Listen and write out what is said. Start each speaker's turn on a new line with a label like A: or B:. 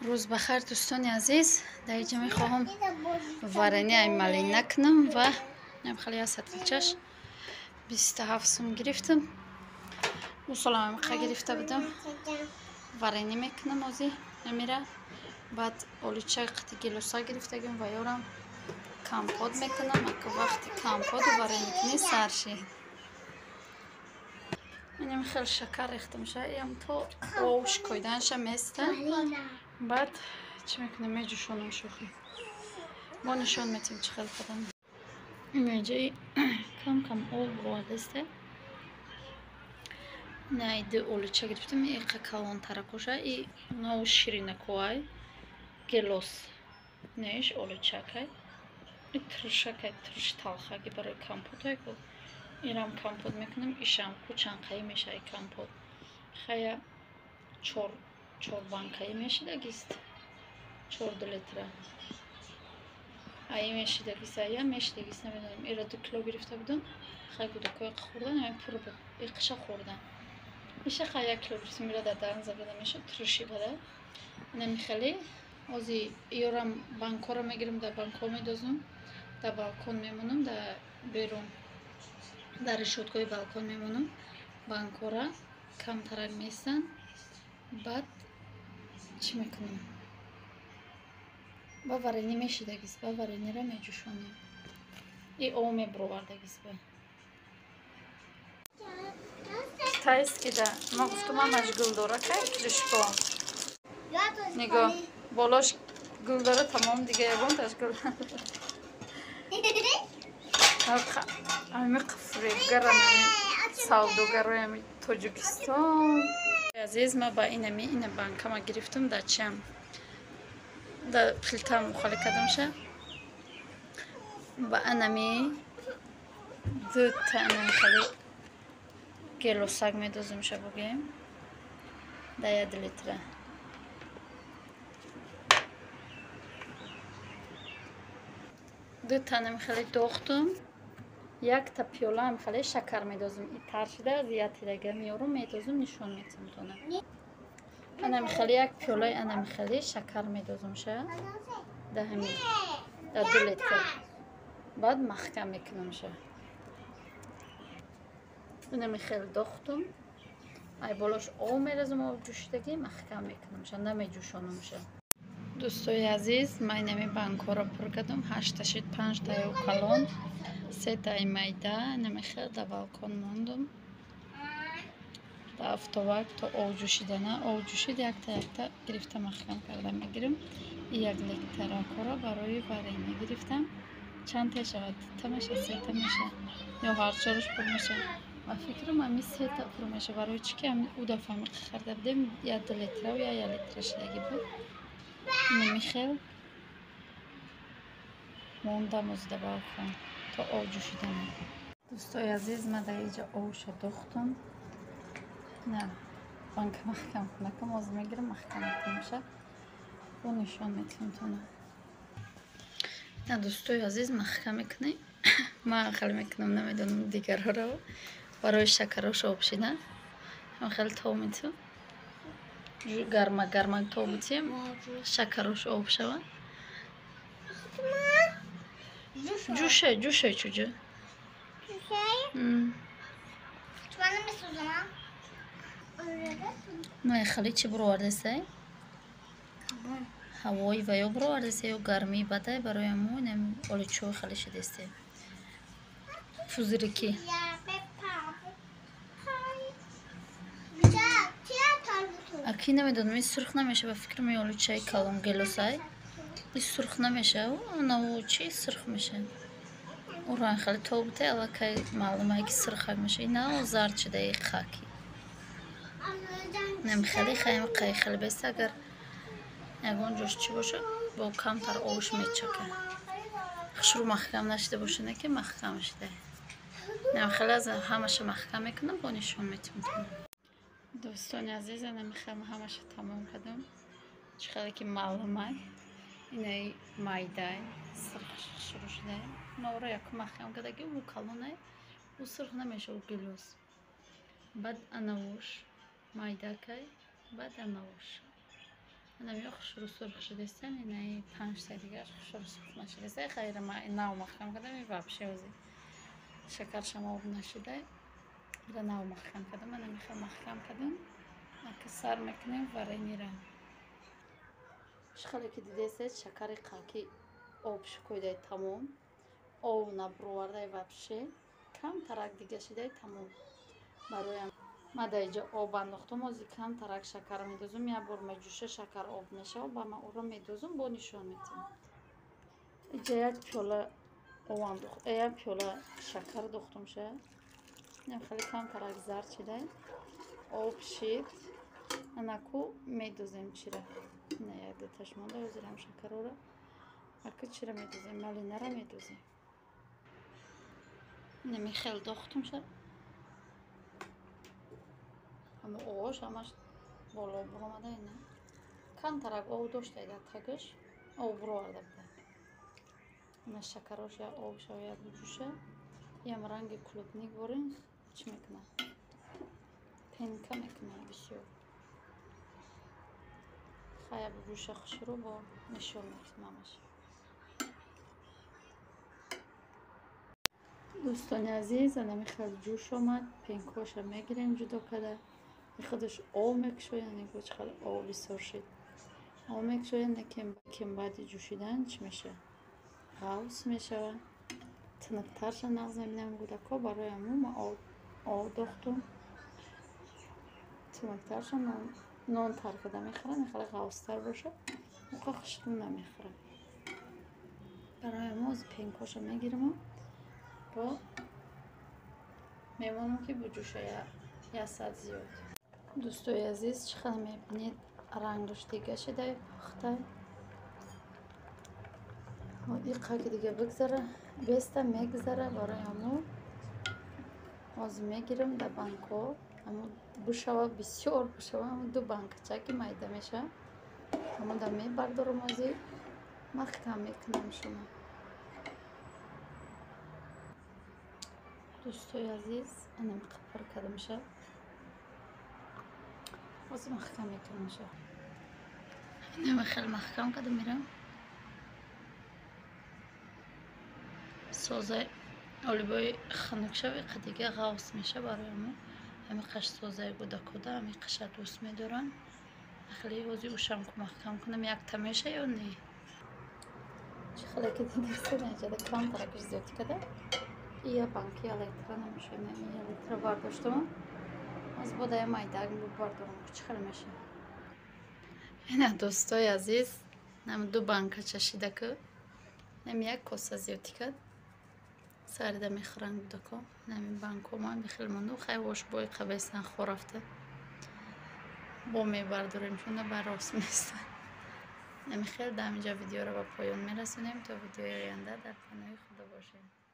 A: Рӯз бахайр, дӯстони азиз. Дар инҷа мехоҳам варенье малина кунам ва хеле аз сатилчаш 27 сум гирифтам. Усолам амиқа гирифта будам. Варенье мекунам ози амира. Баъд олуча қити гелоса гирифтагим ва ёрам компот мекунам. Ака вақти компоту варенье кунӣ сар шид. Инам хеле шакар рехтамша. Иам то ов шикоиданша места. Баъд чӣ мекунем? Меҷӯшонам шӯхӣ. Мо нишон метем чӣ хел кардам. Инҷаи кам-кам об овардасте. Най ду олуча гирифтам, иқа калонтаракоша и нав ширинакоай гелос. Неш олучакай. И туршакай, турши талхаки барои компотай ку. Ирам компот мекунам, ишам кучанқаи мешавад компот. Хая чор банкаи мешидагист. 4 литра. Ай мешидагист, ая мешидагист, намедонам. Ира 2 кило гирифта будам. Хай кӯдакҳои хӯрдан, ами пур буд. Иқиша хӯрдан. Иша хай 1 кило гирифтам, ира дар дарн зада намешуд, турши бада. Инами хеле ози ёрам банкҳоро мегирам, дар банкҳо медозам, дар балкон мемонам, дар берун. Дар решоткаҳои балкон мемонам. Банкҳора камтарак местанд. Баъд чӣ мекунам? Ба варенье мешидагист, ба вареньеро меҷӯшонем. И об мебуровардагист ба. Китайский да. Ма гуфтум ҳамаш гул дора, кай крышко. Нигоҳ, болош гул дора, тамом дига ягонташ гул надора. Ами фиребгарам, савдогарои ами Тоҷикистон. Азиз, ма ба инами ина банкама гирифтам, да чиам? Да плитам холӣ кардамша. Ба анами дута анами хали гелосак медозумша бугем. Да 1 литра. Дута анами хали дохтум. Якта пиёлаам хеле шакар медозум. И тар шуда аз ятидага меёрум, медозум, нишон метам тона. Анами хеле як пиёлаи анами хеле шакар медозумша. Да ҳамин да 2 литр. Баъд маҳкам мекунамша. Инами хеле дохтум. Ай болош об мерезум, об ҷӯшидагӣ маҳкам мекунамша, намеҷӯшонамша. Дӯстои азиз, ман инами банкҳоро пур кардам. 8 шид, 5 таи калон, 3 таи майда. Инами хел дар балкон мондум. Дар автовак то об ҷӯшидана. Об ҷӯшид, якта якта гирифта маҳкам карда мегирам. И 1 литракҳоро барои варенье гирифтам. Чанд та шавад? 2 меша, 3 та меша ё ҳар чораш пур меша. Ба фикрам ами 3 та пур меша. Барои чӣ ки ами ӯ дафъа ами харда будем, 1 литра ё 1 литра шидагӣ буд. Инами хел мондам ози дар балкон то об ҷӯшидана. Дӯстои азиз, ман дар инҷа обша дохтум. На, банка маҳкам кунакам, ози мегирам, маҳкам мекунамша. Бо нишон метиҳам тона. На, дӯстои азиз, маҳкам мекунем. Ман хеле мекунам, намедонам дигарҳоро. Барои шакарош об шида. Ман хеле тоб метиҳам. Гарма гарма тоб метиҳем, шакарош об шавад. Ҷӯше, ҷӯше чуҷа. Ман хеле чӣ буровардесай? Ҳавои ва ё буровардесе ё гармии бадай барои мо инам оличои хеле шидесте. Пузырики. Аки намедонам, ин сурх намеша, ба фикрам ин олучаи калон гелосай. Ин сурх намеша, наву чи сурх меша. Ӯ ранг хеле тобуте, аллакай маълумае ки сурхак меша. Ин нав зард шуда, и хаки. Инам хеле хаем қай хеле беста, агар ягон ҷош чӣ боша, бо камтар обш мечака. Хушрӯ маҳкам нашида боша, не ки маҳкам шуда. Инам хеле аз ҳамаша маҳкам мекунам, бо нишон метиҳам. Дӯстони азиз, инами хел ҳамаша тамом кардам. Чӣ хеле ки маълумай, инаи майдай сурх шурӯъ шуда. Навро якум маҳкам кардаги, ӯ калонай, ӯ сурх намеша, ӯ гилос. Баъд анавуш майдакай, баъд анавуш. Анами хушрӯ сурх шудастан, инаи панҷта дигараш хушрӯ сурх нашудааст. Хайра, ма нав маҳкам кардам, и вообще ози шакаршам об нашуда. Ира нав маҳкам кардам, ана мехел маҳкам кардам. Ака сар мекунем варенира. Хеле ки дидесед, шакари қалки об шукоидай тамом. Об набуровардай вообще. Камтарак дига шидай тамом. Бароям ма дар инҷа об андохтум, ози камтарак шакар медозум, як бор меҷӯша, шакар об мешава, ба ма ӯро медозум, бо нишон медиҳам. Инҷа як пиёла об андохт, як пиёла шакар дохтум ша. Инам хеле камтарак зард шидай. Об шид. Анаку медозем чира. Ина як дуташ монда, ҳозирам шакарора. Ака чира медозем, малинара медозем. Инами хел дохтум ша. Ҳама ош ҳамаш боло буромада ина. Камтарак об дошта дар тагаш, об буроварда буда. Ина шакарош я об шава, я буҷӯша. Ям ранги клубник борин чӣ мекунад? Пенка мекунад бисёр. Хая буҷӯша хушрӯ бо нишон медиҳам ҳамаш. Дӯстони азиз, анами хел ҷӯш омад, пенкоша мегирем ҷудо карда. Худаш об мекушояд, нигоҳ чӣ хел об бисёр шид. Об мекушояд, кем баъди ҷӯшидан чӣ мешавад? Ғавс мешавад. Тиниқтарша нағз мебинам кӯдакҳо, барои ҳамун ман об дохтум. Тиниқтарша нон тар карда мехӯранд, хеле ғавстар бошад, оқа хушрӯ намехӯрад. Барои ҳамун ози пенкоша мегираму бо мемонам ки буҷӯша як саат зиёд. Дӯстои азиз, чӣ хел мебинед, рангаш дига шидай, пухтай. Иқа ки дига бигзара, беста мегзара, барои ҳамун ҳозир мегирам дар банкҳо. Ҳамун бушава, бисёр бушава, ҳамун ду банкачаки майда мешавад. Ҳамун да мебардорам ҳозир, маҳкам мекунам шумо. Дӯстои азиз, анам қапар кардам ша. Ҳозир маҳкам мекунам ша. Инама хеле маҳкам кардам мирам. Созаи олибои хунук шава, иқа дига ғавс меша барои ҳамун. Ҳами қаш созаи гудакода, ҳами қаша дӯст медорам. Хеле ҳозир ушам ку маҳкам кунам, якта меша ё не? Чӣ хеле ки дидистед, инҷода камтаракаш зиёдӣ карда. Ия банки электро намешавад, ия электро бардоштам. Аз бода я майдаг бардорам, чӣ хеле мешавад. Ина дӯстои азиз, нам ду банка чашида ку, нам як коса зиёдӣ кард. Сарида мехӯранд кӯдако. Нами банко ман бихел монду, хай вош бои қабесан хорафта. Бо мебардорем, чунда ба рост местан. Нами хел дар инҷа видеоро ба поён мерасонем. То видеои оянда дар паноҳи Худо бошед.